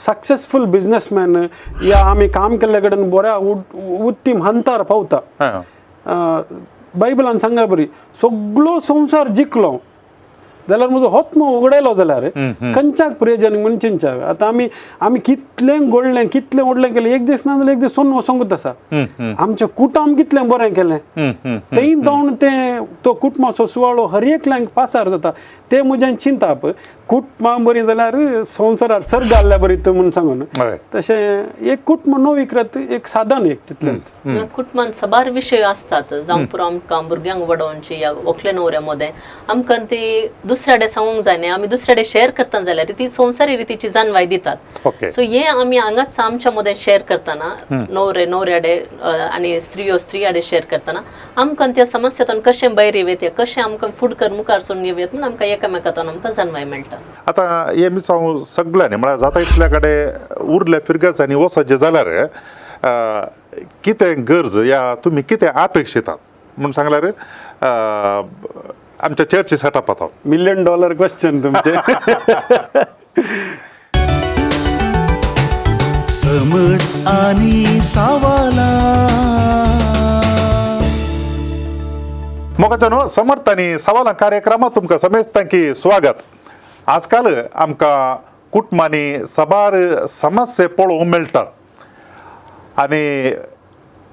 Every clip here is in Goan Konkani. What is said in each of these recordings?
सक्सेसफूल बिजनेसमॅन या आमी काम केल्ले कडेन बऱ्या उत्तीम हंतार पावता. बायबलान सांगला बरी, सगळो संवसार जिखलो जाल्यार म्हजो आत्मो उगडायलो जाल्यार खंयच्याक प्रयोजन म्हूण चिंचावे. आतां आमी आमी कितलें गोडलें, कितलें व्हडलें केलें, एक दीस ना जाल्यार एक दीस सोडून वचोंकूच आसा. आमचें कुटुंब कितलें बरें केलें, थंय जावन तें तो कुटुंबाचो सुवाळो हर एकल्यांक पासार जाता. तें म्हजें चिंताप, कुटुंबां बरीं जाल्यार संवसारार सर्ग आहल्या बरी म्हूण सांगून. तशें एक कुटुंब नवीकृत एक साधन एक तितलेंच. कुटुंबान साबार विशय आसतात, जावं पुरो आमकां भुरग्यांक वाडोवची या व्हंकले न्हवऱ्या मदें आमकां ती दुसऱ्या सांगूंक जायना, आमी दुसऱ्या शेअर करतना जाल्यार ती संवसारी रितीची जाणवाय दितात. सो हे आमी हांगाच आमच्या मदें शेअर करतना, न्हवरे न्हवऱ्याडे आनी स्त्रियो स्त्रियाडे शेअर करतना आमकां त्या समस्यातून कशें भायर येवं, कशें आमकां फुडकर मुखार सोडून येवं म्हणून आमकां एकामेकातून आमकां जाणवाय मेळटा. आतां हे मिसांव सगळ्यांनी म्हळ्यार जाता इतल्या कडेन उरल्या फिरगजांनी वचचें जाल्यार कितें गरज या तुमी कितें अपेक्षितात म्हूण सांगल्यार आमच्या चर्ची सेटअप आतां मिलियन डॉलर क्वेश्चन तुमचे. समट आणि सावाला. मोगाच्या न्हू, समर्थ आनी सवालां कार्यक्रमात तुमकां समेस्तांकी स्वागत. आजकाल आमकां कुटुंबांनी साबार समस्या पळोवंक मेळटात आनी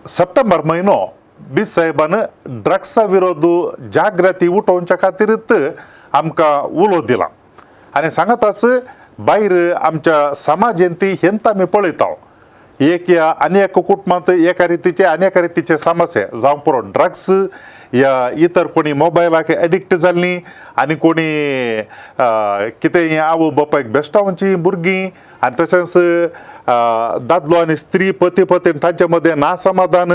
सप्टेंबर म्हयनो बीस साहेबान ड्रग्सा विरोध जागृती उठोवच्या खातीरच आमकां उलो दिला आनी सांगताच भायर आमच्या समाजेंत ती हेंत आमी पळयता, एक या आनी एका कुटुंबांत एका रितीचे आनी एका रितीचे समस्या, जावं पुरो ड्रग्स या इतर कोणी मोबायलाक एडिक्ट जाल्लीं आनी कोणी कितेंय आवय बापायक बेश्टावची भुरगीं आनी तशेंच दादलो आनी स्त्री पती पत्नी तांचे मदें नासमाधान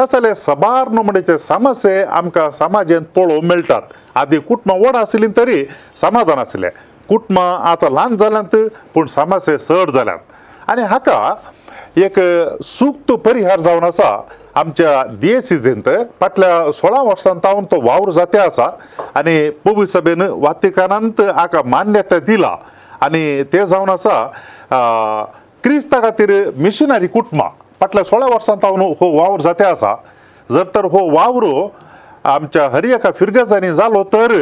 असले साबार नमुन्याचे समस्ये आमकां समाजांत पळोवंक मेळटात. आदी कुटुंबां व्हड आशिल्लीं तरी समाधान आशिल्लें, कुटुंबां आतां ल्हान जाल्यांत पूण समस्या चड जाल्यात आनी हाका एक सुक्त परिहार जावन आसा. आमच्या दियेसिजींत फाटल्या 16 वर्सां तावन तो वावर जाते आसा आनी पवी सभेन वातिकानांत हाका मान्यता दिला आनी ते जावन आसा क्रिस्ता खातीर मिशनरी कुटुंबां फाटल्या 16 वर्सां तावन हो वावर जाते आसा. जर तर हो वावर आमच्या हर एका फिरगजांनी जालो तर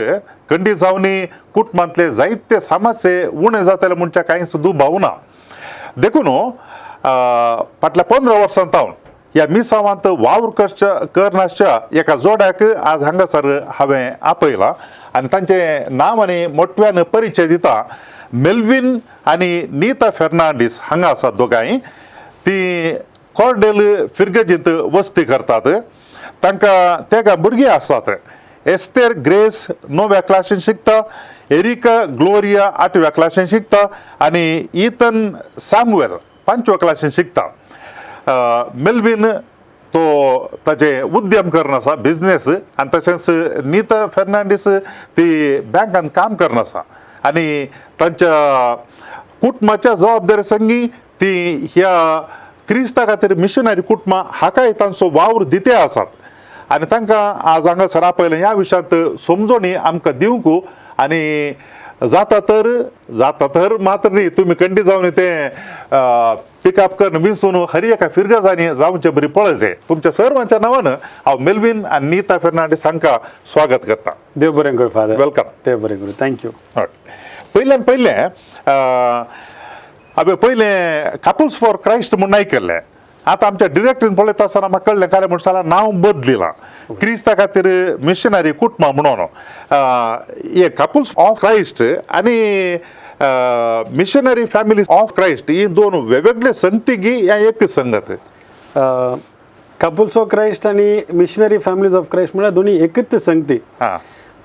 खंडीत जावनी कुटुंबांतले जायते समस्ये उणें जातले म्हणच्या कांयच दुबाव ना. देखून फाटल्या 15 वर्सां तावन ह्या मिसावांत वावर करच्या करनासच्या एका जोड्याक आज हांगासर हांवें आपयला आनी तांचें नांव आनी मोटव्यान परिचय दिता. मेल्वीन आनी नीता फेर्नांडीस हांगा आसात दोगांय. ती कॉर्डेल फिरगजींत वस्ती करतात. तांकां तेगा भुरगीं आसात. एस्तेर ग्रेस 9व्या क्लासीन शिकता, एरिका ग्लोरिया 8व्या क्लासीन शिकता आनी इथन सॅमुएल 5व्या क्लासीन शिकता. मेल्वीन तो ताजे उद्यम करून आसा, बिजनेस, आनी तशेंच नीता फेर्नांडीस ती बँकान काम करून आसा आनी तांच्या कुटुंबाच्या जबाबदारी संगी ती ह्या क्रिस्ता खातीर मिशनरी कुटुंबां हाकाय तांचो वावर दिते आसात आनी तांकां आज हांगासर आपयलें ह्या विशयांत समजोणी आमकां दिवंक आनी जाता तर जाता तर मात्र न्ही, तुमी खंडीत जावन तें पिकअप करून विंचून हर एका फिरगजांनी जावचे बरी पळयचें. तुमच्या सर्वांच्या नांवान हांव मेल्वीन आनी नीता फेर्नांडीस हांकां स्वागत करता. देव बरें करूं फादर. Welcome. देव बरें करूं, thank you. पयल्यान पयलें हांवें पयलें कपल्स फॉर क्रायस्ट म्हूण आयकल्लें. आतां आमच्या डिरेक्टरीन पळयता आसतना म्हाका कळ्ळें कारण म्हूण जाल्यार नांव बदलिलां क्रिस्ता खातीर मिशनरी कुटुंबां म्हणून. हे कपल्स ऑफ क्रायस्ट आनी मिशनरी फॅमिली ऑफ क्रायस्ट ही दोन वेगवेगळे संगती गी या एक संगत? कपल्स ऑफ क्रायस्ट आनी मिशनरी फॅमिलीज ऑफ क्रायस्ट म्हळ्यार दोनी एकच संगती.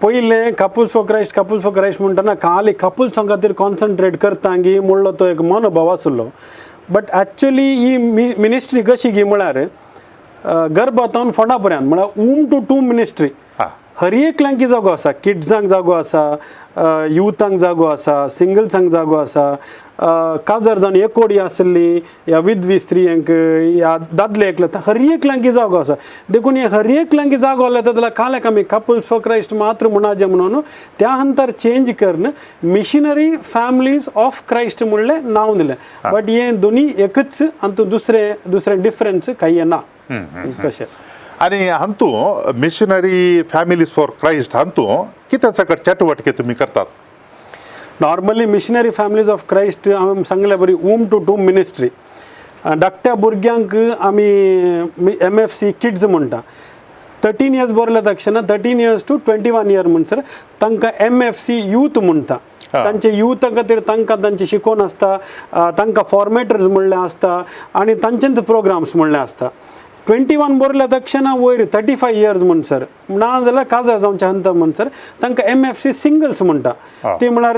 पयलें couples for Christ, couples for Christ म्हणटना खाली कपल्सां खातीर कॉन्सन्ट्रेट करता गी म्हणलो तो एक मनोभाव आसलो. बट एक्चुली he ministry कशी गी म्हळ्यार गर्भातावन फोंडा पर्यंत, म्हळ्यार वूम टू टूम मिनिस्ट्री. हर एकल्यांकी जागो आसा. किड्सांक जागो आसा, युथांक जागो आसा, सिंगल्सांक जागो आसा, काजार जावन एकोडी आसली या विधवी स्त्रियांक या दादले एकले, हर एकल्यांकी जागो आसा. देखून हे हर एकल्यांकी जागो आसले जाल्यार काल्याक आमी कपल्स फॉर क्रायस्ट मात्र म्हणाजे म्हणून त्या हंतर चेंज करून मिशनरी फॅमिलीज ऑफ क्रायस्ट म्हणलें नांव दिलें. बट हे दोनी एकच आनी दुसरें दुसरें डिफरन्स कांय ना तशें. आनी हांतू मिशनरी फॅमिलीज फॉर क्रायस्ट हांतू कितें सकट चटवटके तुमी करतात? Normally missionary families of Christ हांवें सांगल्या बरी वूम टू टूम मिनिस्ट्री. धाकट्या भुरग्यांक आमी MFC kids म्हणटा. 13 इयर्स बरयल्या तक्षणा 13 इयर्स टू 21 इयर म्हणसर तांकां MFC youth म्हणटा. तांचे युथा खातीर तांकां तांची शिकोवन आसता, तांकां फॉर्मेटर्स म्हणलें आसता आनी तांचेच प्रोग्राम्स म्हणलें आसता. 21 बरयल्या तक्षणा वयर 35 इयर्स म्हणसर ना जाल्यार काजार जावच्या हंत म्हणसर तांकां MFC singles म्हणटा. ती म्हळ्यार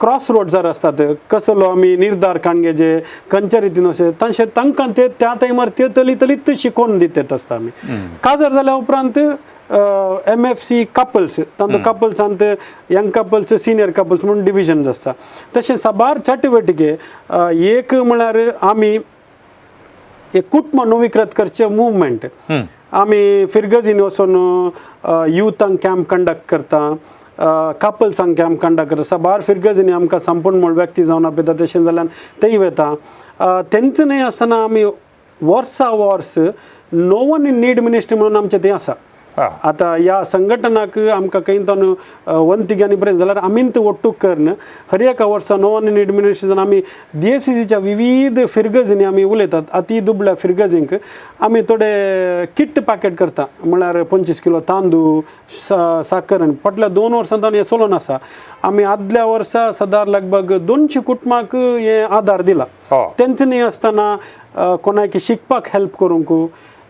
क्रॉस रोड्सार आसतात, कसलो आमी निर्धार काणगेजे खंयच्या रितीन अशें तशें तांकां ते त्या टायमार ते तली तलीत शिकोवन दितात आसता आमी. काजार जाल्या उपरांत MFC couples, तांतूत कपल्सांत यंग कपल्स, सिनियर कपल्स म्हणून डिविजन्स आसता. तशें साबार चटवटिके. एक म्हळ्यार आमी एक कुटुंब नवीकृत करचें मुवमेंट. आमी फिरगजीन वचून युथांक कॅम्प कंडक्ट करता, कपल्सांक कॅम्प कंडक्ट करता. साबार फिरगजीनी आमकां संपूर्ण म्हूण व्यक्ती जावन आपयता, तशें जाल्यार तेय वता. तेंच न्हय आसतना आमी वर्सा वर्स no one in need ministry म्हणून आमचें तें आसा. आतां ह्या संघटनाक आमकां खंय ताणू वंतिग्यांनी पर्यंत जाल्यार आमीच ಒಟ್ಟು करून हर एका वर्सा no one in need ministry आमी DSCCच्या विविध फिरगजींनी आमी उलयतात. अती दुबळ्या फिरगजींक आमी थोडे किट पॅकेट करता, म्हळ्यार 25 किलो तांदूळ, साकर. आनी फाटल्या 2 वर्सां ताणें हें चलोवन आसा. आमी आदल्या वर्सा सदार लगभग 200 कुटुंबाक हें आदार दिला. तेंच न्हय आसतना कोणाक शिकपाक हेल्प करूंक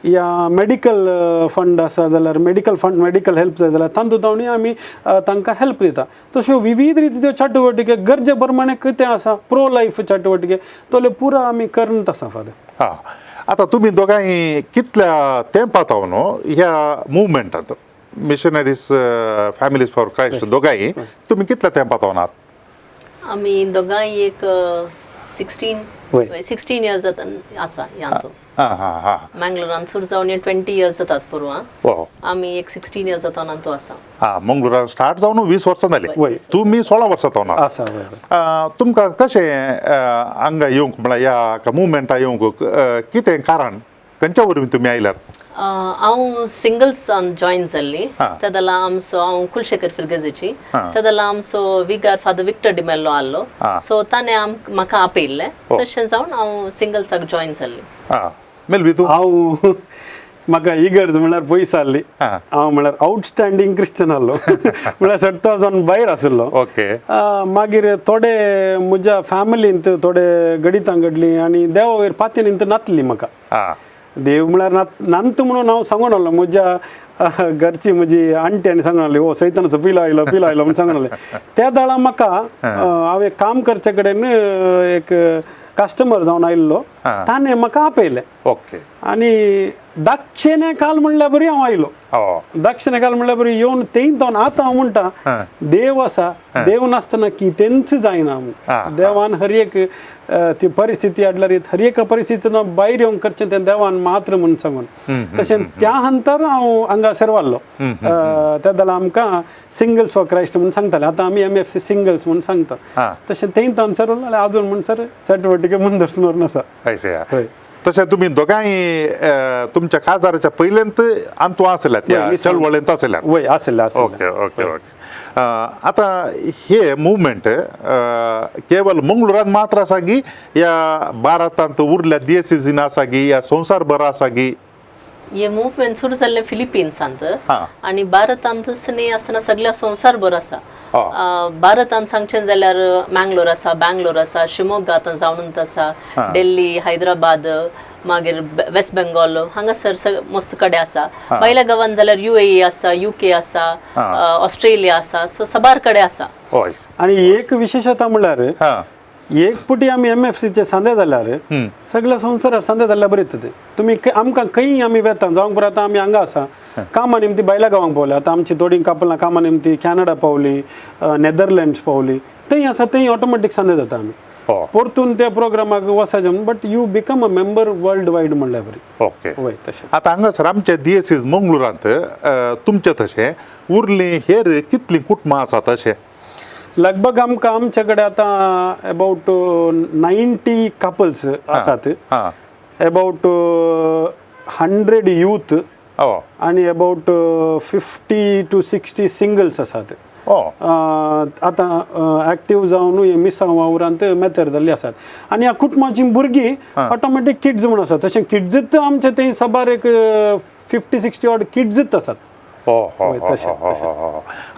या मेडिकल फंड आसा जाल्यार मेडिकल फंड, मेडिकल हेल्प जाय जाल्यार तांतूत आमी तांकां हेल्प दिता. तश्यो विविध रितीच्यो चटवटिके गरजे प्रमाणे कितें आसा प्रो लायफ चटवटिके तोले पुरा आमी करत आसा फादर. हां, आतां तुमी दोगांय कितल्या तेंपा न्हू ह्या मुवमेंटांत मिशनरीज फॅमिलीज फॉर क्रायस्ट दोगांय तुमी कितल्या तेंपा आहात? आमी दोगांय एक 16 वय. 16 इयर्स जाता आसा ह्यांतून. हां हां हां मँगलोरान सुरू जावन 20 इयर्स जातात पुरो. हो आमी एक 16 इयर्स जाता तो आसा. हां, मंगळुरान स्टार्ट जावन 20 वर्सां जालीं. वय. तुमी 16 वर्सां जावन आसा. वय वय. तुमकां कशें हांगा येवंक म्हळ्यार ह्या मुवमेंटा येवंक कितें कारण, खंयच्या वरवीं तुमी आयल्यात? हांव सिंगल्सान जॉयन जाल्ली. तेदला आमचो, हांव कुलशेखर फिरगजेची, तेदला आमचो विगार फादर विक्टर डिमेल्लो आहलो, सो ताणें म्हाका आपयल्लें, तशें जावन हांव सिंगल्साक जॉयन जाल्ली. हां, मेलवी तूं? हांव म्हाका इगर्ज म्हळ्यार पयस आहली. हांव म्हळ्यार आउटस्टँडींग क्रिश्चन आहलो, म्हळ्यार सट्टो जावन भायर आशिल्लो. मागीर थोडे म्हज्या फॅमिलींत थोडे गणितां घडलीं आनी देवा वयर पातयेन नातली म्हाका. देव म्हळ्यार नात म्हणून हांव सांगून आसलो. म्हज्या घरची म्हजी आंटी आनी सांगून आसली, ओ सैतानाचो पिलो आयलो, पिलो आयलो म्हूण सांगून आसले. त्या दळा म्हाका हांव एक काम करचे कडेन एक कस्टमर जावन आयिल्लो, ताणें म्हाका आपयलें. आनी दक्षिणे काल म्हणल्या बरी हांव आयलो. दक्षिणे काल म्हणल्या बरी येवन तें जावन आतां हांव म्हणटा देव आसा, देव नासतना कितेंच जायना. देवान हर एक ती परिस्थिती हाडल्यार हर एका परिस्थितीन भायर येवंक करचें तें देवान मात्र म्हूण सांगून तशें त्या हंतर हांव हांगासर वाडलो. त्या जाल्यार आमकां सिंगल्स फॉर क्रायस्ट म्हूण सांगताले, आतां आमी MFC singles म्हूण सांगता. तशें तें आन्सर उरलें आजून म्हणसर चटवटिके मुंदर उरून आसा. हय. तशें तुमी दोगांय तुमच्या काजाराच्या पयल्यांत अंतू आसल्यात, चळवळींत आसल्यात? वय आसले. Okay okay okay. आतां हे मुवमेंट केवल मंगळुरांत मात्र आसा की ह्या भारतांत उरल्या DSCC आसा की ह्या संवसार भर आसा की? हे मुवमेंट सुरू जाल्लें फिलिपिन्सांत आनी भारतांतच न्ही आसतना सगळ्या संवसारभर आसा. भारतांत सांगचें जाल्यार मँगलोर आसा, बँगलोर आसा, शिमोग्गा आतां जावनूच आसा, दिल्ली, हैदराबाद, मागीर वेस्ट बेंगॉल हांगासर मस्त कडेन आसा. भायल्या गांवांत जाल्यार UAE आसा, UK आसा, ऑस्ट्रेलिया आसा, सो साबार कडेन आसा. आनी एक विशेशता म्हणल्यार एक पुटी आमी एमएफसीचे सांदे जाल्यार सगळ्या संवसारार सांदे जाल्यार बरें येता. तुमी आमकां खंय आमी वेता जावंक पुरो, आतां आमी हांगा आसा कामा निमती भायल्या गांवांक पावले, आतां आमची थोडीं कपलां कामा निमती कॅनडा पावली, नेदरलँड्स पावली, थंय आसा थंय ऑटोमॅटीक सांदे जाता आमी परतून त्या प्रोग्रामाक वचपाचें, but you become a member world wide म्हणल्यार बरी. ओके. वय तशें. आतां हांगासर आमच्या दियेसीस मंगळुरांत तुमचे तशें उरलीं हेर कितलीं कुटुंबां आसात अशें? लगभग आमकां आमचे कडेन आतां अबावट 90 कपल्स आसात, अबावट 100 यूथ आनी अबावट 50 टू 60 सिंगल्स आसात. आतां एक्टीव जावन हे मिसांव वावरांत मेतेर जाल्ली आसात. आनी ह्या कुटुंबाची भुरगीं ऑटोमॅटीक किड्स म्हूण आसात, तशें किड्जूच आमचे थंय साबार एक 50-60 ऑड किड्जूच आसात. तशें.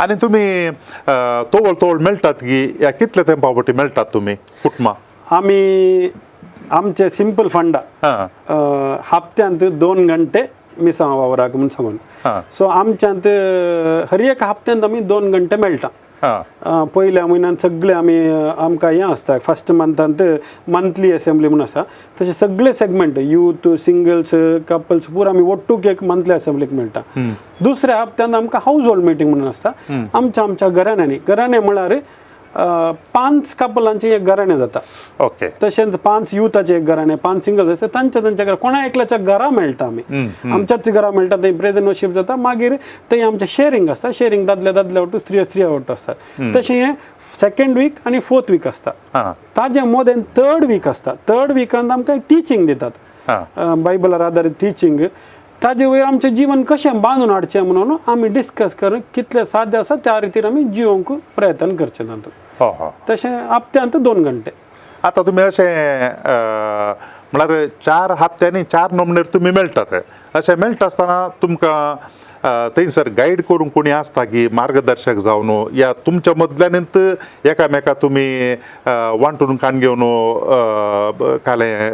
आनी तुमी तोवळ तोवळ मेळटात की या कितले तेंपा फावटी मेळटात तुमी कुटुंबां? आमी आमचे सिंपल फंडा हप्त्यांत 2 घंटे मिसांव वावराक म्हूण सांगून, सो आमच्यांत हर एक हप्त्यांत आमी 2 घंटे मेळटा. पयल्या म्हयन्यान सगळे आमी आमकां हें आसता, फर्स्ट मंथांत मंथली असेंब्ली म्हूण आसा, तशें सगळे सेगमेंट यूथ, सिंगल्स, कपल्स पुरो आमी ಒಟ್ಟುಗೆ एक मंथली असेंब्लीक मेळटा. दुसऱ्या हप्त्यांत आमकां हावज होल्ड मिटींग म्हणून आसता, आमच्या आमच्या घराण्यांनी. घराणें म्हळ्यार 5 कपलांचें एक घराणें जाता, ओके, तशेंच 5 युथाचें एक घराणें, 5 सिंगल्स आसता, तांच्या तांच्या घरा कोणा एकल्याच्या घरा मेळटा, आमी आमच्याच घरा मेळटा, थंय प्रेजन वर्शीप जाता. मागीर थंय आमचें शेरींग आसता, शेरींग दादले दादले वट्टू, स्त्रियो स्त्रियो वट्टू आसतात. तशें हें सेकंड वीक आनी फोर्थ वीक आसता. ताजे मोदेन थर्ड वीक आसता. थर्ड विकांत आमकां टिचींग दितात, बायबलार आदारीत टिचींग. ताजे वयर आमचें जीवन कशें बांदून हाडचें म्हणून आमी डिस्कस करून कितलें साध्य आसा त्या रितीन आमी जिवंक प्रयत्न करचें तातूंत. तशें हप्त्यांत 2 घंटे. आतां तुमी अशें म्हळ्यार 4 हप्त्यांनी 4 नमनेर तुमी मेळटात, अशें मेळटा आसतना तुमकां थंयसर गायड करूंक कोणी आसता की मार्गदर्शक जावन, या तुमच्या मदल्यानूच एकामेका तुमी वांटून काण घेवन कालें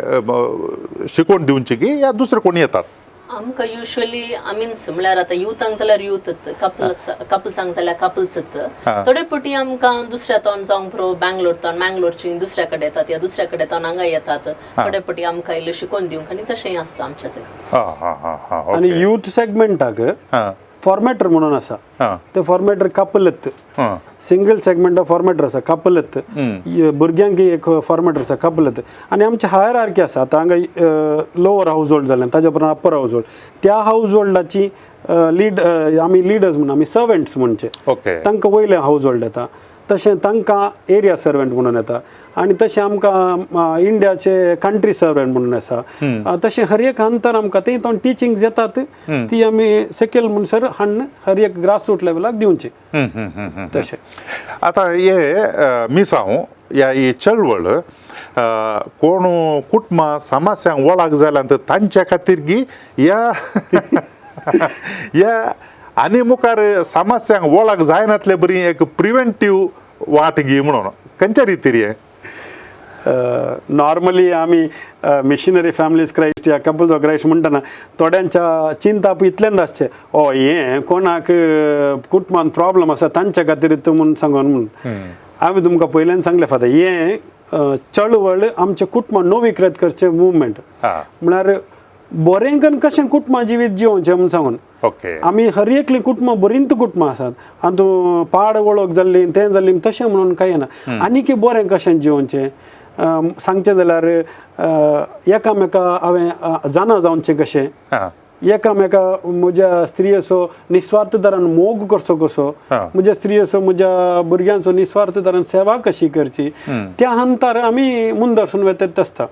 शिकोवन दिवची की या दुसरे कोणी येतात? आमकां युजली आमीच म्हळ्यार आतां युथांक जाल्यार यूथ, कपल्सांक जाल्यार कपल्स, थोडे पटी आमकां दुसऱ्या तावन जावंक पुरो बँगलोर तावन मँगलोरची दुसऱ्या कडेन येतात या दुसऱ्या कडेन तावन हांगा येतात, थोडे पटी आमकां इल्लें शिकोवन दिवंक आनी तशेंय आसता आमच्या थंय. आनी यूथ सेगमेंटाक फॉर्मेटर म्हणून आसा, ते फॉर्मेटर कपलत, सिंगल सेगमेंट फॉर्मेटर आसा कपलत, भुरग्यांक एक फॉर्मेटर आसा कपलत. आनी आमचे हायर आर्की आसा, आतां हांगा लोवर हावज होल्ड जालें, ताज्या उपरांत अप्पर हावज होल्ड, त्या हावज होल्डाची लीड आमी लिडर्स म्हणून आमी सर्वंट्स म्हणचे, तांकां वयलें हावज होल्ड येता, तशें तांकां एरिया सर्वंट म्हणून येता. आनी तशें आमकां इंडियाचे कंट्री सर्वंट म्हणून आसा, तशें हर एक अंतर आमकां थंय तो टिचींग येतात, ती आमी सेकेल म्हणसर हाडून हर एक ग्रास रूट लेवलाक दिवची. तशें आतां हे मिसांव ह्या ही चळवळ कोण कुटुंबां समस्यांक वळख जाल्यार तांच्या खातीर गी ह्या ह्या आनी मुखार समस्यांक वळख जायनातले बरी एक प्रिवेंटीव वाट गी म्हणून खंयच्या रितीर हें? नॉर्मली आमी मिशनरी फॅमिलीज क्रायस्ट या कपल्स ऑफ क्रायस्ट म्हणटना थोड्यांच्या चिंताप इतलेंच आसचें, ओ हें कोणाक कुटुंबान प्रॉब्लम आसा तांच्या खातीर म्हूण सांगून म्हणून. हांवें तुमकां पयल्यान सांगलें फादर, हें चळवळ आमचें कुटुंब नवीकृत करचें मुवमेंट, म्हळ्यार बरें करून कशें कुटुंबां जिवीत जिवोवचें म्हूण सांगून. आमी हर एकलीं कुटुंबां बरींच कुटुंबां आसात, आतां पाड वळख जाल्ली तें जाल्ली तशें म्हणून कांय ना, आनीक बरें कशें जिवोवचें सांगचें जाल्यार एकामेका हांवें जाणा जावचें कशें, एकामेका म्हज्या स्त्रियेचो निस्वार्थ तरान मोग करचो कसो, म्हज्या स्त्रियेचो म्हज्या भुरग्यांचो निस्वार्थ तरान सेवा कशी करची, त्या हंतार आमी मुंदरसून वेतात आसता.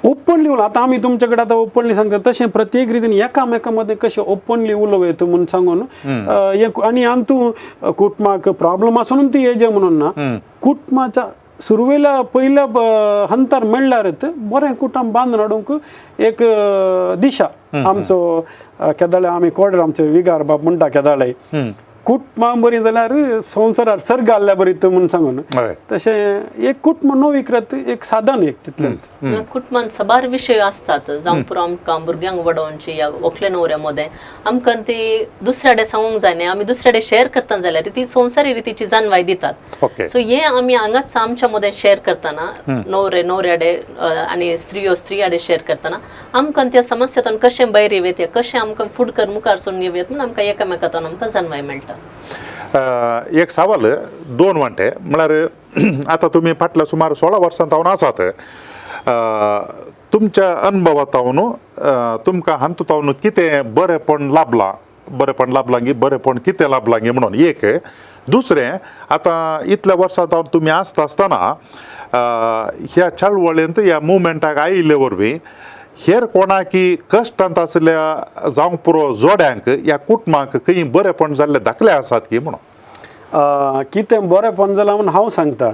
ओपनली उलोवप, आतां आमी तुमचे कडेन आतां ओपनली सांगता तशें प्रत्येक रितीन एकामेका मदें कशें ओपनली उलोवं येता म्हूण सांगून. आनी अंतू कुटुंबाक प्रॉब्लम आसून ती येजे म्हणून ना, कुटुंबाच्या सुरवेल्या पयल्या हंतार मेळ्ळ्यार बरें कुटुंब बांदून हाडूंक एक दिशा. आमचो केदाळे आमी कोडर आमचे विगार बाब म्हणटा केदाळे, कुटुंबां बरी जाल्यार संवसारार सर्ग आहल्या बरी म्हूण सांगून, तशें एक कुटुंब नवीकृत एक साधन एक तितलेंच. कुटुंबान साबार विशय आसतात, जावं पुरो आमकां भुरग्यांक वडोवची या व्हंकले न्हवऱ्या मदें आमकां ती दुसऱ्या कडेन सांगूंक जायना, आमी दुसऱ्या कडेन शेअर करतना जाल्यार ती संवसारी रितीची जाणवाय दितात. सो हे आमी हांगाच आमच्या मदें शेअर करतना न्हवरे न्हवऱ्याडे आनी स्त्रियो स्त्रियाडे शेअर करतना आमकां त्या समस्यातून कशें भायर येवं, कशें आमकां फुडकर मुखार सून येवं म्हूण आमकां एकामेकातून आमकां जाणवाय मेळटा. एक सवाल दोन वांटे म्हळ्यार आतां तुमी फाटल्या सुमार 16 वर्सां तावन आसात, तुमच्या अनुभवात तावन तुमकां हातूंत तावन कितें बरेंपण लाभलां, बरेंपण लाभलां गी बरेंपण कितें लाभलां गी म्हणून एक. दुसरें आतां इतल्या वर्सां तावन तुमी आसता आसतना ह्या चळवळींत ह्या मुवमेंटाक आयिल्ले वरवीं हेर कोणाकी कश्टांत आशिल्ल्या जावंक पुरो जोड्यांक ह्या कुटुंबाक खंय बरेंपण जाल्ले दाखले आसात की म्हणून? कितें बरेंपण जालां म्हूण हांव सांगता,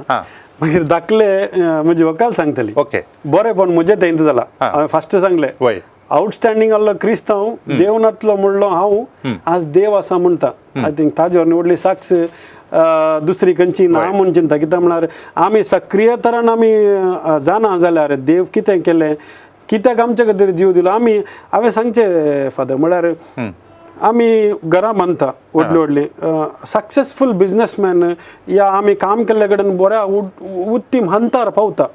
मागीर दाखले म्हजी वकाल सांगतली. ओके. बरेंपण म्हजें थंय जालां, हांवें फास्ट सांगलें, आउटस्टँडींग आहलो क्रिस्तांव, देव नातलो म्हणलो हांव, आज देव आसा म्हणटा. I think ताजेर व्हडली साक्ष दुसरी खंयची ना म्हूण चिंता. कित्याक म्हळ्यार आमी सक्रीय तरान आमी जाणा जाल्यार देव कितें केलें, कित्याक आमचे खातीर जीव दिलो. आमी हांवें सांगचें फादर म्हळ्यार आमी घरां बांदता व्हडली व्हडली, सक्सेसफूल बिजनसमॅन या आमी काम केल्ले कडेन बऱ्या उत्तीम हंतार पावता.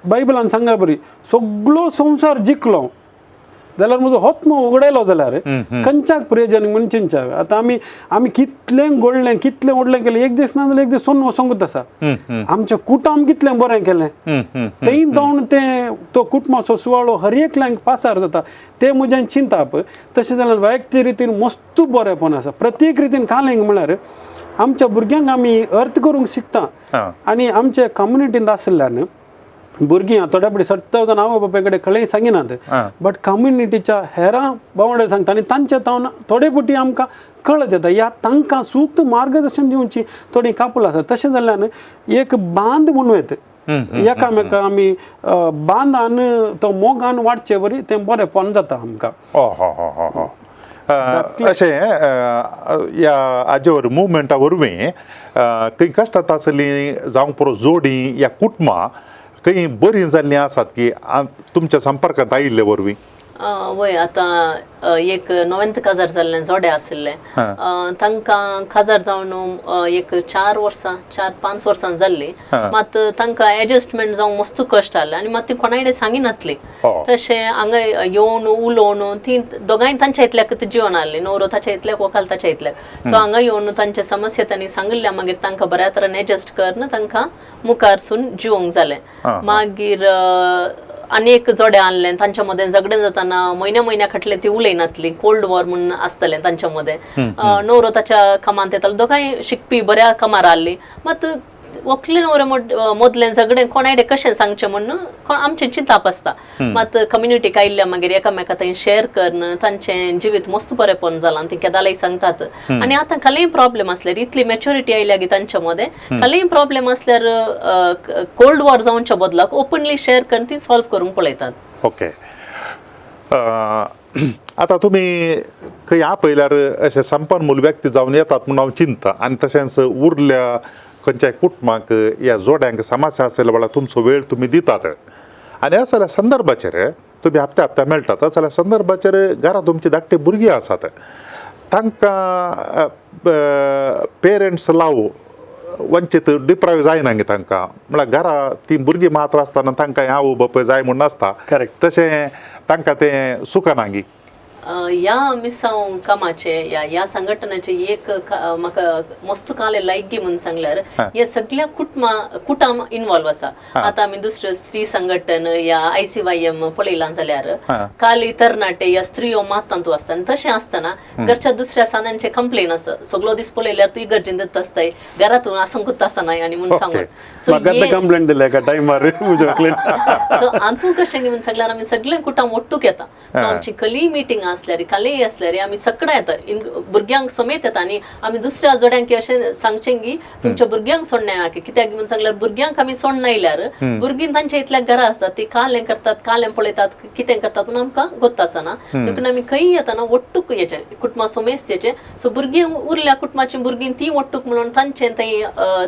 बायबलान सांगला बरी, सगळो संवसार जिखलो जाल्यार म्हजो आत्मो उगडायलो जाल्यार खंयच्याक प्रयोजन म्हूण चिंतचें. आतां आमी आमी कितलें घडलें, कितलें व्हडलें केलें, एक दीस ना जाल्यार एक दीस सोडून वचोंकूच आसा. आमचें कुटुंब कितलें बरें केलें, थंय जावन तें तो कुटुंबाचो सुवाळो हर एकल्यांक पासार जाता, तें म्हजें चिंताप. तशें जाल्यार वैयक्तीक रितीन मस्त बरेंपण आसा. प्रत्येक रितीन कालेंक म्हळ्यार आमच्या भुरग्यांक आमी अर्थ करूंक शिकता आनी आमच्या कम्युनिटींत आशिल्ल्यान भुरगीं थोड्या फावटी सत्तर जाण आवय बापाय कडेन खंय सांगिनात, बट कम्युनिटीच्या हेरां भावंडां सांगता आनी तांचे तावन थोडे फावटी आमकां कळत येता ह्या तांकां सूक्त मार्गदर्शन दिवची थोडी कापूल आसा. तशें जाल्ल्यान एक बांद म्हणूं येता, एकामेका आमी बांदान तो मोगान वाडचे बरी तें बरेंपण जाता आमकां. अशें ह्या हाजे वरवीं मुवमेंटा वरवीं खंय कश्टांत आसलीं जावंक पुरो जोडी या कुटुंबां खंय बरीं जाल्लीं आसात की तुमच्या संपर्कांत आयिल्ले वरवीं? वय, आतां एक नोवेंत काजार जाल्लें जोडे आशिल्लें, तांकां काजार जावन एक 4 वर्सां 4-5 वर्सां जाल्लीं, मात तांकां एडजस्टमेंट जावंक मस्त कश्ट जालें आनी मात ती कोणा कडेन सांगिनातली. तशें हांगा येवन उलोवन ती दोगांय तांच्या इतल्याक जिवन आहली, न्हवरो ताच्या इतल्याक, व्हंकल ताच्या इतल्याक. सो हांगा येवन तांचे समस्या तांणी सांगिल्ल्या, मागीर तांकां बऱ्या तरेन एडजस्ट करून तांकां मुखारसून जिवंक जालें. मागीर आनी एक जोडे आणलें, तांच्या मदें झगडें जाताना म्हयन्या म्हयन्या खाटलें ती उलयनातली, कोल्ड वॉर म्हूण आसतलें तांच्या मदें. न्हवरो ताच्या कामांत येतालो, दोगांय शिकपी बऱ्या कामार आहली, मात व्हंकले न्हवरे मदलें झगडें कोणा कडेन कशें सांगचें म्हूण आमचें चिंताप आसता. मात कम्युनिटीक आयिल्ल्या मागीर एकामेका थंय शेअर करून तांचें जिवीत मस्त बरेंपण जालां, ती केदाळय सांगतात. आनी आतां कालेय प्रॉब्लेम आसल्यार इतली मॅच्युरिटी आयल्या गी तांच्या मदें, कालेय प्रॉब्लेम आसल्यार कोल्ड वॉर जावच्या बदलाक ओपनली शेअर करून ती सॉल्व करूंक पळयतात. ओके, आतां तुमी खंय आपयल्यार अशें संपन्न व्यक्ती जावन येतात म्हूण हांव चिंता, आनी तशेंच उरल्या खंयच्याय कुटुंबाक ह्या जोड्यांक समस्या आसल्या वेळार तुमचो वेळ तुमी दितात आनी असल्या संदर्भाचेर तुमी हप्त्या हप्त्या मेळटात. असल्या संदर्भाचेर घरा तुमची धाकटी भुरगीं आसात, तांकां पेरंट्स लाव वंचीत डिप्रायव जायना गे तांकां, म्हळ्यार घरा ती भुरगीं मात्र आसतना तांकां आवय बापूय जाय म्हूण नासता, करेक्ट, तशें तांकां तें सुखना गी? ह्या मिसांव कामाचे ह्या ह्या संघटनेचे एक म्हाका मस्त काले लायक म्हूण सांगल्यार हे सगळ्या कुटुंब इनवॉल्व आसा. आतां आमी दुसरे स्त्री संघटन या ICYM पळयलां जाल्यार काली तरणाटे या स्त्रियो मात तातूंत आसता आनी तशें आसतना घरच्या दुसऱ्या सानांचे कंप्लेन आसता, सगळो दीस पळयल्यार तूं इगर्जेन दत्त आसताय, घरातून आसूंकूच आसना आनी म्हूण सांगून. सो कंप्लेन दिल्या एका टायमार. सो हातूंत कशें म्हूण सांगल्यार आमी सगळे कुटुंब ಒಟ್ಟುक येता. सो आमची कली मिटींग आसता. आसल्यार कालेय आसल्यार आमी सगळें येता, भुरग्यांक समेत येता. आनी आमी दुसऱ्या जोड्यांक अशें सांगचें की तुमच्या भुरग्यांक सोडना की कित्याक म्हणून सांगल्यार भुरग्यांक आमी सोडना येयल्यार भुरगीं तांच्या इतल्या घरा आसतात, ती कालें करतात, कालें पळयतात, कितें करतात म्हणून आमकां गोत्त आसना. देखून आमी खंय येताना ಒಟ್ಟುಕ್ येचे कुटुंबा समेस्त येचे. सो भुरगीं उरल्या कुटुंबाची भुरगीं ती ಒಟ್ಟುಕ್ म्हणून तांचें थंय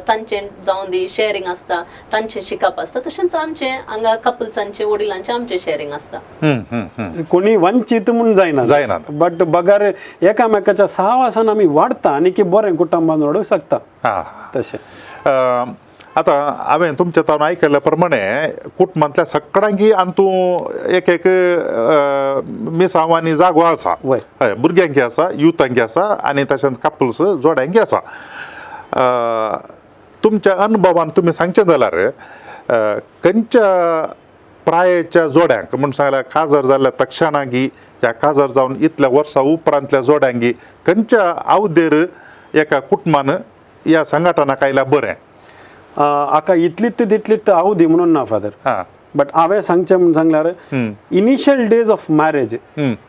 तांचें जावन दी शेअरिंग आसता, तांचें शिकप आसता. तशेंच आमचें हांगा कपल्सांचें वडिलांचें आमचें शेअरिंग आसता. कोणी वंचीत म्हूण जायना, जायना. बट बगार एकामेकाच्या सहवासान आमी वाडटा आनी की बरें कुटुंबान वाडूंक शकता. तशें आतां हांवें तुमच्या तावन आयकल्ल्या प्रमाणे कुटुंबांतल्या सगळ्यांकी आनी तूं एक एक मिसांव आनी जागो आसा. वय. हय, भुरग्यांकी आसा, युथांकी आसा आनी तशेंच कपल्स जोड्यांकी आसा. तुमच्या अनुभवान तुमी सांगचें जाल्यार खंयच्या प्रायेच्या जोड्यांक म्हूण सांगल्यार काजार जाल्ल्या तक्षणांकी ह्या काजार जावन इतल्या वर्सां उपरांतल्या जोड्यांकी खंयच्या आवदेर एका कुटुंबान ह्या संघटनाक आयल्यार बरें? आका इतलीच तितलीच अवधी म्हणून ना फादर, बट हांवें सांगचें म्हूण सांगल्यार इनिशियल डेज ऑफ मॅरेज,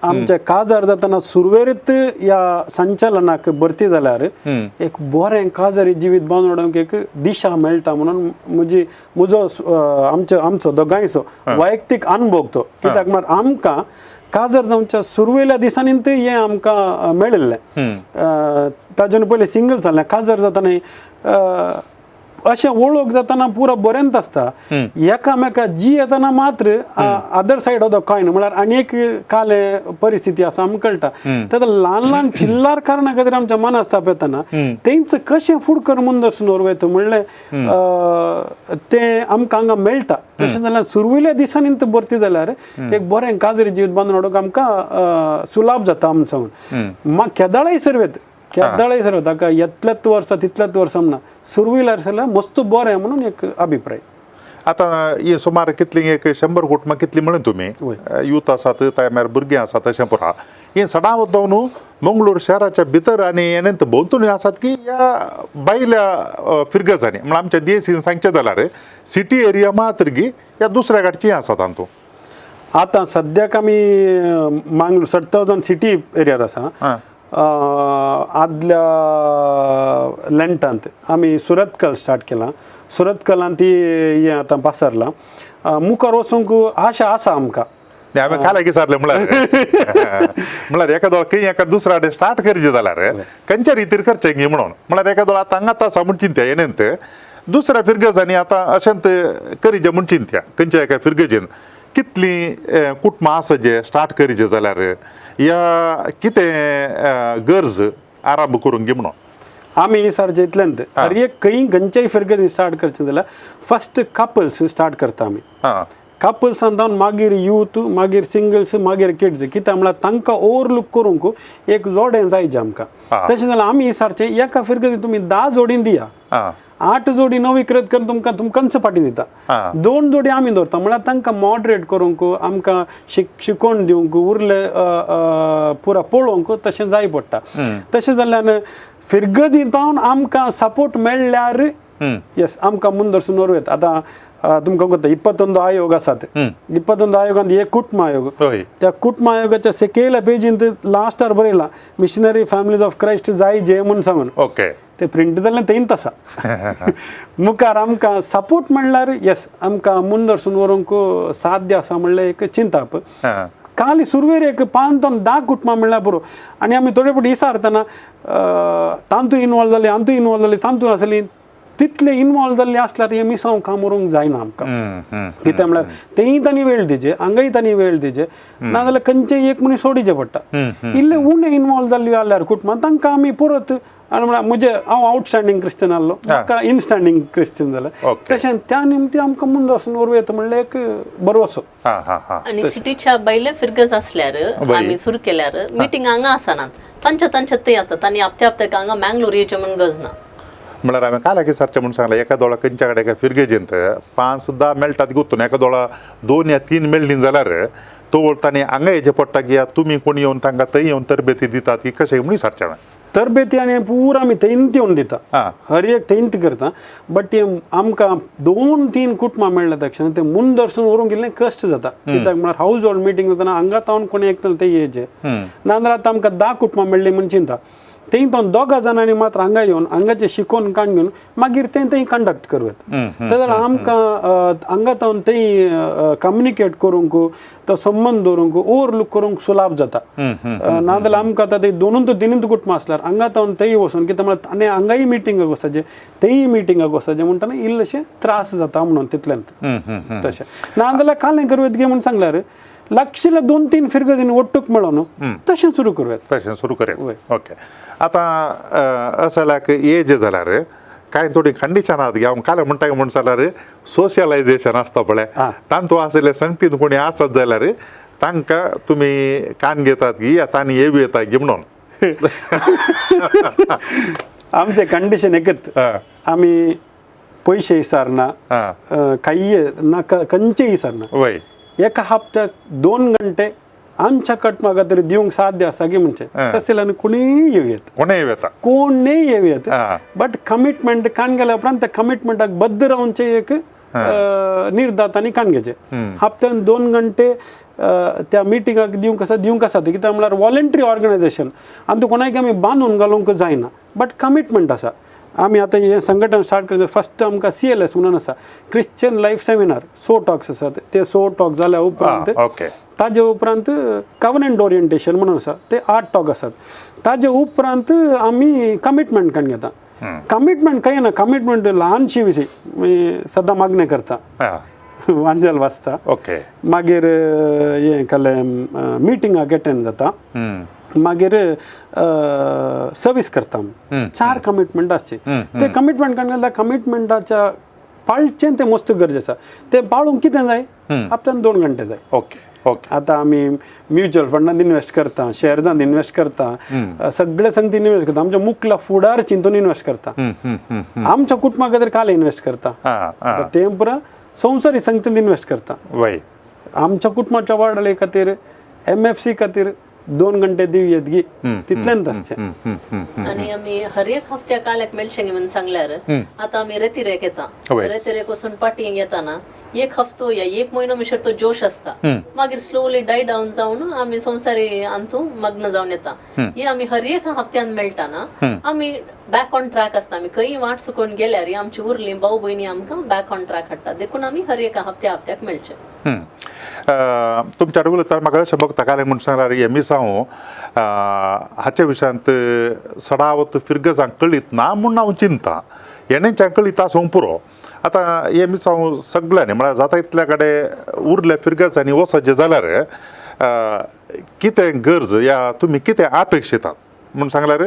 आमचे काजार जातना सुरवेरीत ह्या संचालनाक भरती जाल्यार एक बरें काजारी जिवीत बांदून उडोवंक एक दिशा मेळटा म्हणून म्हजी म्हजो आमचो आमचो दोगांयचो वैयक्तीक अनुभव तो. कित्याक म्हळ्यार आमकां काजार जावच्या सुरवेल्या दिसांनी तें हें आमकां मेळिल्लें. ताज्यान पयलें सिंगल चल्लें. काजार जातना अशें वळख जातना पुरो बरेंच आसता, एकामेका जी येतना मात्र other side of the coin म्हळ्यार आनी एक काले परिस्थिती आसा आमकां कळटा. तेन्ना ल्हान ल्हान चिल्लार कारणां खातीर आमच्या मनस्ताप येतना तेंच कशें फुडकर मुंदर वयता म्हणलें तें आमकां हांगा मेळटा. तशें जाल्यार सुरवेल्या दिसांनी भरती जाल्यार एक बरें काजरी जिवीत बांदून हाडूंक आमकां सुलाभ जाता आमचो. केदाळय सर्वेत केदाळय सर्वेत ताका येतल्याच वर्सा तितल्याच वर्सा म्हणा सुरवेल्यार जाल्यार मस्त बरें म्हणून एक अभिप्राय. आतां ही सुमार कितली एक 100 कुटुंबां कितली म्हणून तुमी यूथ आसात, त्या भुरगीं आसात अशें पुरा ही सदांच जावन मंगळूर शहराच्या भितर आनी येणेंत भोंवतणी आसात की ह्या भायल्या फिरगजांनी म्हळ्यार आमच्या देशीन सांगचें जाल्यार सिटी एरिया मात्र की ह्या दुसऱ्या कडची आसात तातूंत? आतां सद्याक आमी मंगळूर सडतावजन सिटी एरियार आसा. आदल्या लेंटांत आमी सुरतकल स्टार्ट केलां. सुरतकलान ती हें आतां पासरलां. मुखार वचूंक आशा आसा आमकां. हांवें काल विचारलें म्हळ्यार म्हळ्यार एखादो खंय एका दुसऱ्या कडेन स्टार्ट करचें जाल्यार खंयच्या रितीर करचें गी म्हणून म्हळ्यार एखादो आतां हांगात आसा म्हूण चिंत्या येणेंत दुसऱ्या फिरगजांनी आतां अशेंच करीचें म्हूण चिंत्या खंयच्या एका फिरगजेन कितलीं कुटुंबां आसा जे स्टार्ट करीचें जाल्यार या कितें गरज आरंभ करूंक गी म्हणून? आमी सारचे इतल्यान हर एक खंय खंयच्याय फिरगजीन स्टार्ट करचें जाल्यार फर्स्ट कपल्स स्टार्ट करता आमी. कपल्सान जावन मागीर यूथ, मागीर सिंगल्स, मागीर किड्स. कित्याक म्हळ्यार तांकां ओवरलूक करूंक एक जोडें जाय जें आमकां. तशें जाल्यार आमी सारचें एका फिरगजीन तुमी 10 जोडीन दिया, 8 जोडी नवीकृत करून तुमकां तुमकांच फाटीं दिता, 2 जोडी आमी दवरता. म्हळ्यार तांकां मॉडरेट करूंक आमकां शिकोवन दिवंक उरले पुरा पळोवंक तशें जाय पडटा. तशें जाल्ल्यान फिरगजी जावन आमकां सपोर्ट मेळ्ळ्यार येस आमकां मुंदरसून व्हरूं येता. आतां तुमकां कोत्ता 21 आयोग आसात. 21 आयोगांत एक कुटुंब आयोग, त्या कुटुंब आयोगाच्या सकयल्या पेजींत लास्टार बरयलां मिशनरी फॅमिलीज ऑफ क्रायस्ट जाय जे म्हूण सांगून. ते प्रिंट जाल्लें थंयच आसा. मुखार आमकां सपोर्ट म्हणल्यार येस आमकां मुंदरसून व्हरूंक साध्य आसा म्हणलें एक चिंताप. काल सुरवेर एक 5 ते 10 कुटुंबां म्हणल्यार पुरो. आनी आमी थोडे फावटी विचारतना तांतू इनवॉल्व जाली, आंतू इनवॉल्व जाली, तांतू आसली, तितले इनवॉल्व जाल्ले आसल्यार हें मिसांव काम उरूंक जायना आमकां. कित्याक म्हळ्यार तेंय तांणी वेळ दिजे, हांगाय तांणी वेळ दिजे, नाजाल्यार खंयचेय एक मनीस सोडीचें पडटा. इल्ले उणें इनवॉल्व जाल्ले जाल्यार कुटुंबान तांकां आमी परत आनी म्हळ्यार म्हजे हांव आवटस्टँडींग क्रिश्चन आहलो, म्हाका इनस्टँडींग क्रिश्चन जालें. तशें त्या निमती आमकां मुंदर वचून व्हरूं येता म्हणल्यार एक बरो. आनी सिटीच्या भायले फिरगज आसल्यार आमी सुरू केल्यार मिटींग हांगा आसनात, तांच्या तांच्या थंय आसतात आनी हप्ते हप्त्याक हांगा मँगलोर येवचें म्हूण गरज ना. म्हळ्यार हांवें काल विचारचें म्हूण सांगलें एका दोळा खंयच्या कडेन एका फिरगेजेंत 5 10 मेळटात गुंतून एका दोळा 2 या 3 मेळ्ळीं जाल्यार तो तांणी हांगा येचें पडटा की तुमी कोण येवन तांकां थंय येवन तरबेती दितात की कशें म्हूण विचारचें हांवें. तरबेती आनी पुरा आमी थंयत येवन दिता, हर एक थंयत करता. बट ते आमकां 2-3 कुटुंबां मेळ्ळ्या तक्षण ते मुंदरसून व्हरूंक इल्लें कश्ट जाता. कित्याक म्हळ्यार हावज होल्ड मिटींग जातना हांगा तावन कोणी एकटो ते येयचे नाजाल्यार आतां आमकां 10 कुटुंबां मेळ्ळीं म्हूण चिंता थंय तो 2 जाणांनी मात्र हांगा येवन हांगाचें शिकोवन काण घेवन मागीर तें थंय कंडक्ट करूं येता. ते जाल्यार आमकां हांगा तावन थंय कम्युनिकेट करूंक, तो संबंद दवरूंक, ओवरलूक करूंक सुलाभ जाता. नाजाल्यार आमकां आतां ते 2-3 कुटुंबां आसल्यार हांगा तावन थंय वचून कितें म्हळ्यार आनी हांगाय मिटिंगाक वचपाचें थंय मिटिंगाक वचपाचें म्हणटना इल्लेशें त्रास जाता म्हणून तितल्यान तशें. नाजाल्यार कालें करूं येत गे म्हूण सांगल्यार लागशिल्ल्या 2-3 फिरगजीनी ಒಟ್ಟುಕ್ मेळोन तशें सुरू करूं येता. तशें सुरू करूया. ओके. आतां असल्याक एज जाल्यार कांय थोडी कंडिशन आहात गे, हांव काल म्हणटा म्हूण जाल्यार सोशलायजेशन आसता पळय, तांतू आशिल्ले संगतीन कोणी आसत जाल्यार तांकां तुमी कान घेतात गी या तांणी येवं येता गी म्हणून. आमचें कंडिशन एकच, आमी पयशे विसारना, कांय ना, खंयचेय विसारना. एका हप्त्याक 2 घंटे आमच्या कटमागा तरी दिवंक साध्य आसा की म्हणजे तशें जाल्यार कोणीय येवं येता, कोणूय येवं येता, कोणूय येवं येता. बट कमिटमेंट काण गेल्या उपरांत त्या कमिटमेंटाक बद्द रावचे एक निर्धात आनी काण घेवचें. हप्त्यान 2 घंटे त्या मिटिंगाक दिवंक आसा, दिवंक आसा. कित्याक म्हळ्यार वॉलंटरी ऑर्गनायजेशन आनी कोणाक आमी बांदून घालूंक जायना, बट कमिटमेंट आसा. आमी आतां हें संघटन स्टार्ट करता. फर्स्ट आमकां CLS म्हणून आसा, क्रिश्चन लायफ सेमिनार, 100 टॉक्स आसात. ते 100 टॉक जाल्या उपरांत ताजे उपरांत कवनंट ओरिएंटेशन म्हणून आसा, ते 8 टॉक आसात. ताजे उपरांत आमी कमिटमेंट काडून घेता. कमिटमेंट कांय ना, कमिटमेंट ल्हानशी विशी सदां मागणें करता, वांजल वाचता, मागीर हें केलें मिटिंगाक एटेंड जाता, मागीर सर्वीस करता. 4 कमिटमेंट आसची. ते कमिटमेंट काडून त्या कमिटमेंटाच्या पाळचें तें मस्त गरज आसा. तें पाळूंक कितें जाय, हप्त्यान 2 घंटे जाय. आतां आमी म्युच्युअल फंडांत इनवेस्ट करता, शेयर्सांत इनवेस्ट करता, सगळे संगती इनवेस्ट करता. आमच्या मुखला फुडार चिंतून इनवेस्ट करता. आमच्या कुटुंबा खातीर काल इनवेस्ट करता, आतां तें पुरा संवसारी संगतीन इनवेस्ट करता. आमच्या कुटुंबाच्या वाडले खातीर MFC खातीर 2 घंटे दिवं येत गी, तितल्यान आसचें. आनी आमी हर एक हप्त्याक काल्याक मेळशें म्हणून सांगल्यार आतां आमी रेतिरेक येता, रेतिरेक वचून पाटयेक येताना एक हफ्तो या 1 म्हयनो मिशर तो जोश आसता, मागीर स्लोली डाय डावन जावन आमी संवसारी अंतू मग्न जावन येता. हे आमी हर एक हप्त्यान मेळटा ना, आमी बॅक ऑन ट्रॅक आसता. आमी खंय वाट चुकोवन गेल्यार आमची उरली भाव भयणी आमकां बॅक ऑन ट्रॅक हाडटा. देखून आमी हर एका हप्त्या हप्त्याक मेळचें. तुमच्या उलयतना म्हाका अशें बघता कारण म्हूण सांगल्यार हे मिसांव हाच्या विशयांत सडावत फिरगजांक कळीत ना म्हूण हांव चिंता, हेणेंच्या कळीत आसूंक पुरो. आतां हे मिसांव सगळ्यांनी म्हळ्यार जाता इतल्या कडेन उरले फिरगजांनी वचचें जाल्यार कितें गरज या तुमी कितें अपेक्षितात म्हूण सांगल्यार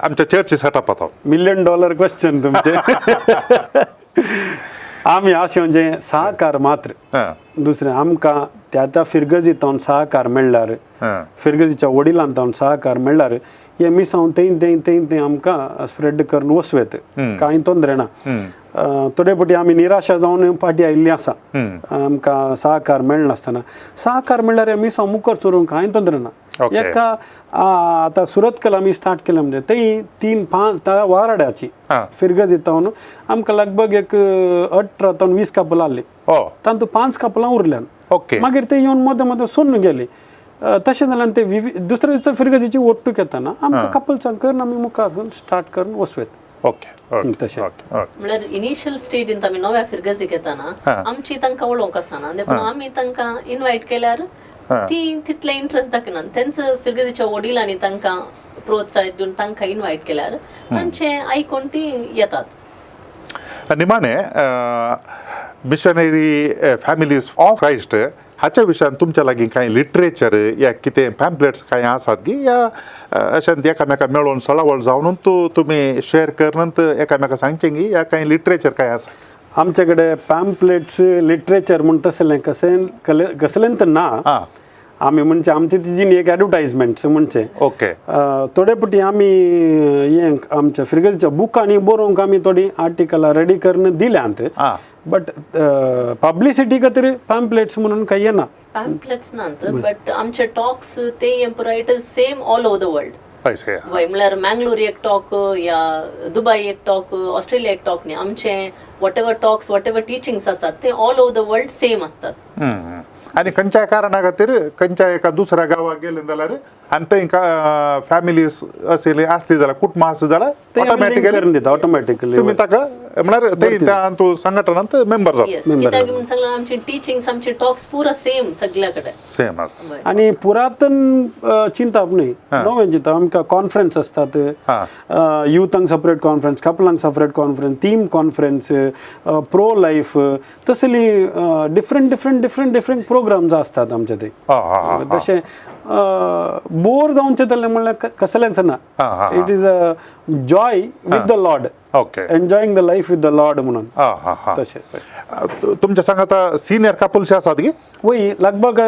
आमच्या चर्ची सेटअप आतां $1 मिलियन क्वेश्चन तुमचें. आमी अशें म्हणजे सहकार मात्र, दुसरें आमकां त्या त्या फिरगजींत सहकार मेळ्ळ्यार, फिरगजीच्या वडिलांत तावन सहकार मेळ्ळ्यार हे मिसांव थंय थंय थंय थंय आमकां स्प्रेड करून वचूं येता, कांय तोंदरे ना. थोडे फावटी आमी निराशा जावन फाटीं आयिल्लीं आसा, आमकां सहकार मेळनासतना. सहकार मेळ्ळ्यार हे मिसांव मुखार चोरूंक कांय तोंदरे ना. एका आतां सुरतकल आमी स्टार्ट केलें म्हणजे थंय 3-5 वाराड्याची फिरगजी तावन आमकां लगभग एक 18 तावन 20 कपलां आहली, तातूंत 5 कपलां उरल्यान. मागीर ते येवन मदें मदें सोडून गेली. तशें जाल्यार ते दुसऱ्या दिसा फिरगजीची ओट्टूक येताना आमकां कपल्सांक करून आमी मुखार स्टार्ट करून वचूं येता. तशें म्हळ्यार इनिशियल स्टेजींत आमी नव्या फिरगजीक येताना आमची तांकां वळोवंक आसना, देखून आमी तांकां इनवायट केल्यार ती तितले इंट्रस्ट दाखयना. तेंच फिरगजीच्या वडिलांनी तांकां प्रोत्साहित दिवन तांकां इनवायट केल्यार तांचें आयकून ती येतात. निमाणे मिशनरी फॅमिलीज ऑफ क्रायस्ट हाच्या विशयान तुमच्या लागीं कांय लिटरेचर या कितें पॅम्पलेट्स कांय आसात की या अशें एकामेका मेळोवन सळावळ जावन तुमी शेअर करून एकामेका सांगचें की या कांय लिटरेचर कांय आसा? आमचे कडेन पॅम्पलेट्स लिटरेचर म्हूण तसलें कशें कसलें तर ना. आमी म्हणजे आमची तिजी एक एडवर्टायजमेंट्स म्हणचे ओके थोडे फावटी आमी हें आमच्या फिरगजीच्या बुकांनी बरोवंक आमी थोडीं आर्टिकलां रेडी करून दिल्यांत, बट पब्लिसिटी खातीर पॅम्पलेट्स म्हणून कांय येना. पॅम्पलेट्स नात, बट आमचे टॉक्स ते पुराय it is same all over the world. पैसे. वय, म्हळ्यार मँगलोर एक टॉक या दुबय एक टॉक, ऑस्ट्रेलिया एक टॉक न्ही. आमचे whatever talks, whatever teachings आसात ते all over the world same आसतात. आनी खंयच्याय कारणा खातीर खंयच्या एका दुसऱ्या गांवाक गेले जाल्यार आनी थंय फॅमिलीज आशिल्ली आसली जाल्यार, कुटुंबां आसली जाल्यार ते आमी link automatically करून दिता ऑटोमॅटिकली. तुमी ताका म्हळ्यार ते त्या तूं संघटनांत मेंबर जाता. येस, Member कित्याक जाता. म्हणून सांगला, आमची टिचींग्स, आमचे टॉक्स पुरा सेम सगळ्या कडेन. सेम आसता. वय. आनी पुरातन चिंतप न्ही, नवें चिंतप. आमकां कॉन्फरन्स आसतात, युथांक सेपरेट कॉन्फरन्स, कपलांक separate conference, theme conference, pro life, तसली different different different different programs आसतात आमचे ते. हा, हा, हा, हा. तशें बोर जावचें जाल्यार म्हणल्यार कसलेंच ना. हा, हा, हा. It is a joy with the Lord, enjoying the life with the Lord म्हणून. हा हा हा तशें. तुमच्या सांगात सिनियर कपल्स आसात की? वय, लगभग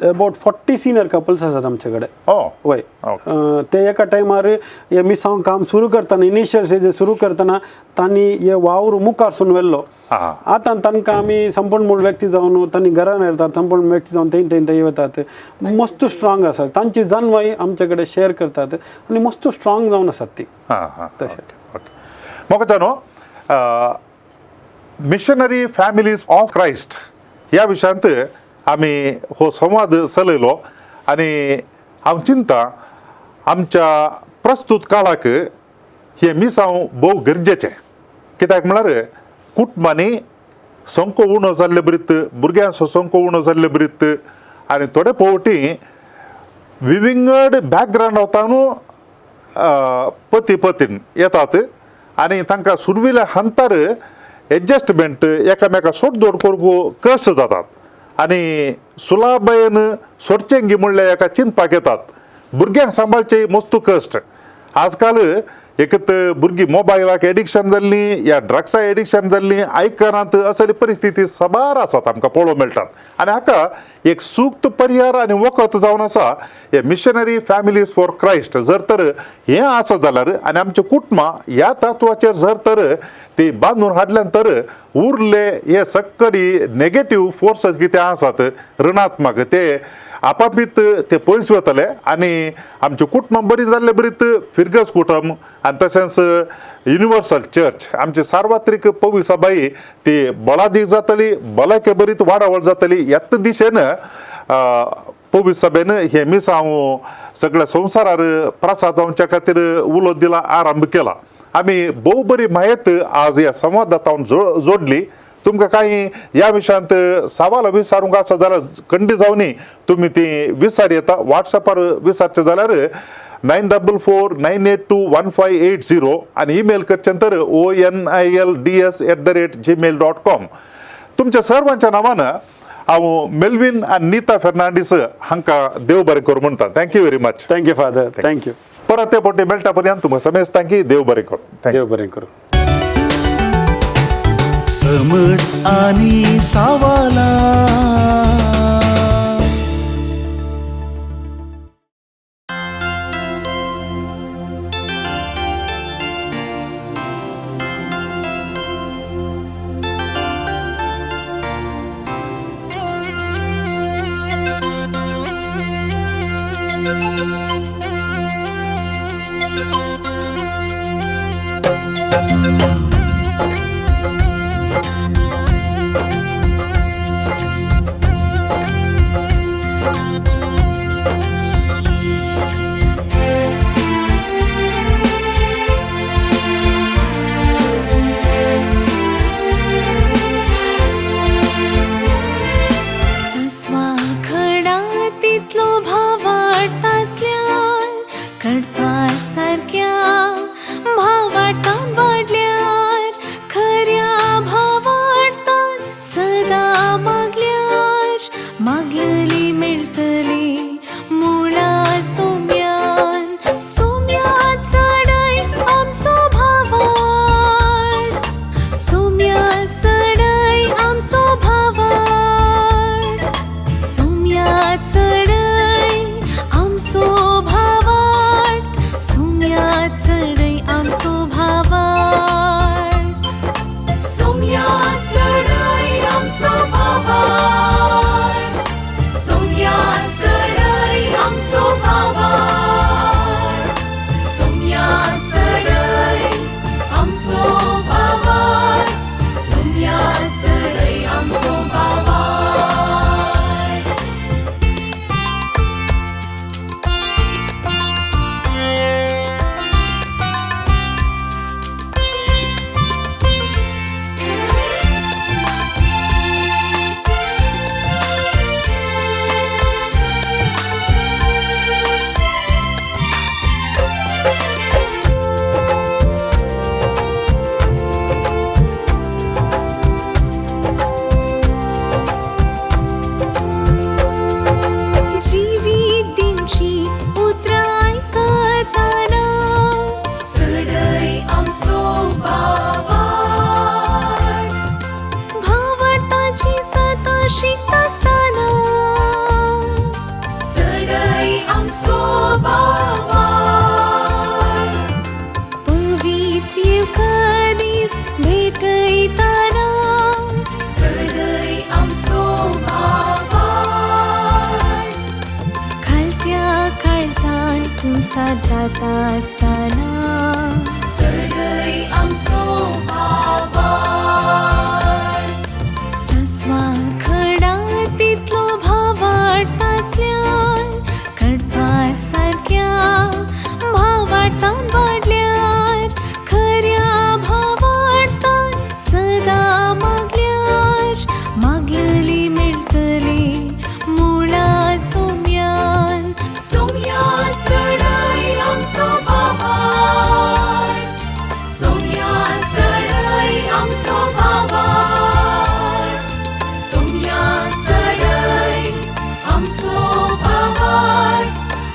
अबाउट 40 सिनियर कपल्स आसात आमचे कडेन. वय. ते एका टायमार हे मिसांव काम सुरू करतना, इनिशियल स्टेजीस सुरू करतना तांणी हे वावर मुखारसून व्हेल्लो. आतां तांकां आमी संपूर्ण मूळ व्यक्ती जावन तांणी घरान येतात, संपूर्ण व्यक्ती जावन थंय थंय थंय वतात. मस्त स्ट्रांग आसात, तांची जाणवाय आमचे कडेन शेअर करतात आनी मस्त स्ट्रांग जावन आसात ती. हां हां तशें. ओके, म्हाका न्हू मिशनरी फॅमिलीज ऑफ क्रायस्ट ह्या विशयांत आमी हो संवाद चलयलो आनी हांव चिंता आमच्या प्रस्तूत काळाक हें मिसांव भोव गरजेचें. कित्याक म्हळ्यार कुटुंबांनी संको उणो जाल्ले बरीत, भुरग्यांचो संको उणो जाल्ले बरीत आनी थोडे फावटी विविंगड बॅकग्रावंड वता न्हू, पती पतीन येतात आनी तांकां सुरवेल्या हंतार एडजस्टमेंट एकामेका सोडदोड करूंक कश्ट जातात आनी सुलाबयेन सोडचें गी म्हणल्यार एका चिंतपाक येतात. भुरग्यांक सांबाळचे मस्त कश्ट. आजकाल एकत भुरगीं मोबायलाक एडिक्शन जाल्लीं या ड्रग्सा एडिक्शन जाल्लीं, आयकनात, असली परिस्थिती साबार आसात आमकां पळोवंक मेळटात. आनी हाका एक सूक्त पर्यार आनी वखद जावन आसा हे मिशनरी फॅमिलीज फॉर क्रायस्ट. जर तर हें आसा जाल्यार आनी आमचें कुटुंबां ह्या तत्वाचेर जर तर ती बांदून हाडल्यान तर उरले हे सक्कडी नेगेटीव फोर्सीस कितें आसात ऋणात्मक ते आपापीत ते पयस वतले आनी आमचें कुटुंब बरी जाल्ले बरीत फिरगस कुटुंब आनी तशेंच युनिवर्सल चर्च आमची सार्वत्रीक पवी सभाई ती बळादीक जातली, भलायके बरीत वाडावळ जातली. ह्याच दिशेन पवी सभेन हें मिसांव सगळ्या संवसारार प्रसाद जावच्या खातीर उलो दिला, आरंभ केला. आमी भोव बरी म्हायत आज ह्या संवादांत जोडली. तुमकां कांय ह्या विशयांत सवाल विचारूंक आसा जाल्यार खंडी जावनी तुमी ती विचार येता. वॉट्सॅपार विचारचें जाल्यार 9449821580 आनी ईमेल करचें तर onilds@gmail.com. तुमच्या सर्वांच्या नांवान हांव मेल्वीन आनी नीता फेर्नांडीस हांकां देव बरें करूं म्हणटा. Thank you very much. Thank you father, thank you. परत ते पोटी मेळटा पर्यंत तुमकां समेस्तांकी देव बरें करूं. देव बरें करूं. समट आणि सावाला. जाता आसतना चडय आमचो भावार्थ. सस्वा खडा तितलो भावार्थ आसल्यार कडपा सारक्या भावार्थान वाडल्यार खऱ्या भावार्थान सदां मागल्यार मागलली मेळटली मुळा सोम्यान. सोम्या चडय आमचो भावार्थ. सोम्या चडय आमचो भावार्थ. सोम्या चडय आमचो भावार्थ.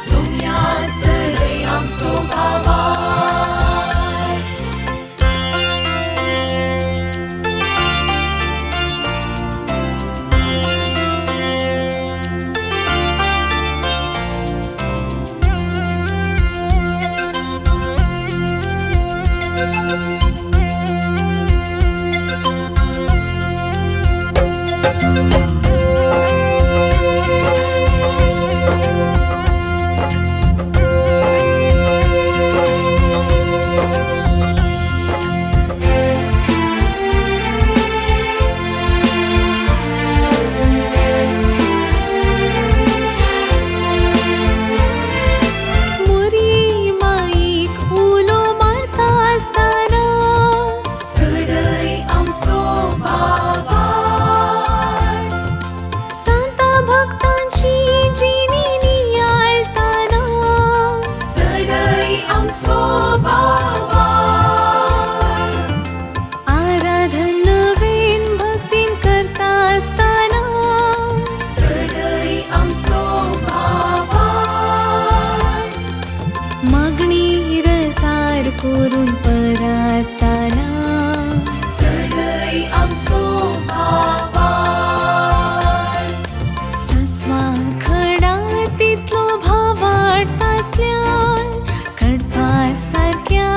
सोम्या चडय आमचो भावार्थ. मोरी माईक उलो मारता आसतना चडय आमचो भावार्थ. सांता भक्तांची जिणी नियाळताना चडय आमचो भावार्थ. आराधन नवीन भक्तीन करता आसतना चडय आमचो भावार्थ. मागणी रसार करून परताना चडय आमचो भावार्थ. सस्वा खडा तितलो भावार्थ आसल्यार कडपा सारक्या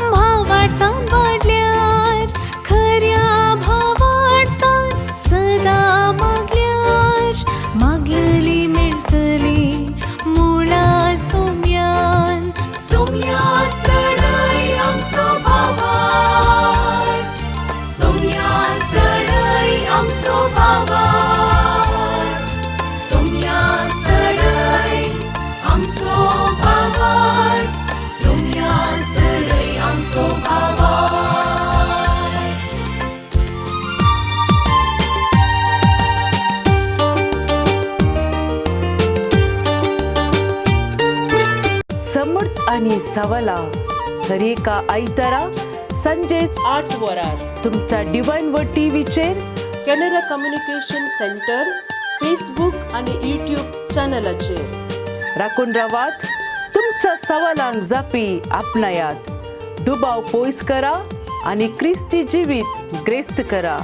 भावार्थान वाडल्यार खऱ्या भावार्थान सदां मागल्यार मागलली मेळटली मुळा सोम्यान. सोम्या चडय आमचो भावार्थ. सोम्या चडय आमचो भावार्थ. सोम्या चडय आमचो भावार्थ. सोम्या चडय आमचो भावार्थ. समर्थ आणि सवला दरेका आयतारा संजे 8 वरार तुमच्या डिवायन व टीव्हीचेर कॅनरा कम्युनिकेशन सेंटर फेसबूक आणि यूट्यूब चॅनलाचेर. राखून रावात, तुमच्या सवालांक जापी आपणायात, दुबाव पयस करा आनी क्रिस्ती जिवीत ग्रेस्त करा.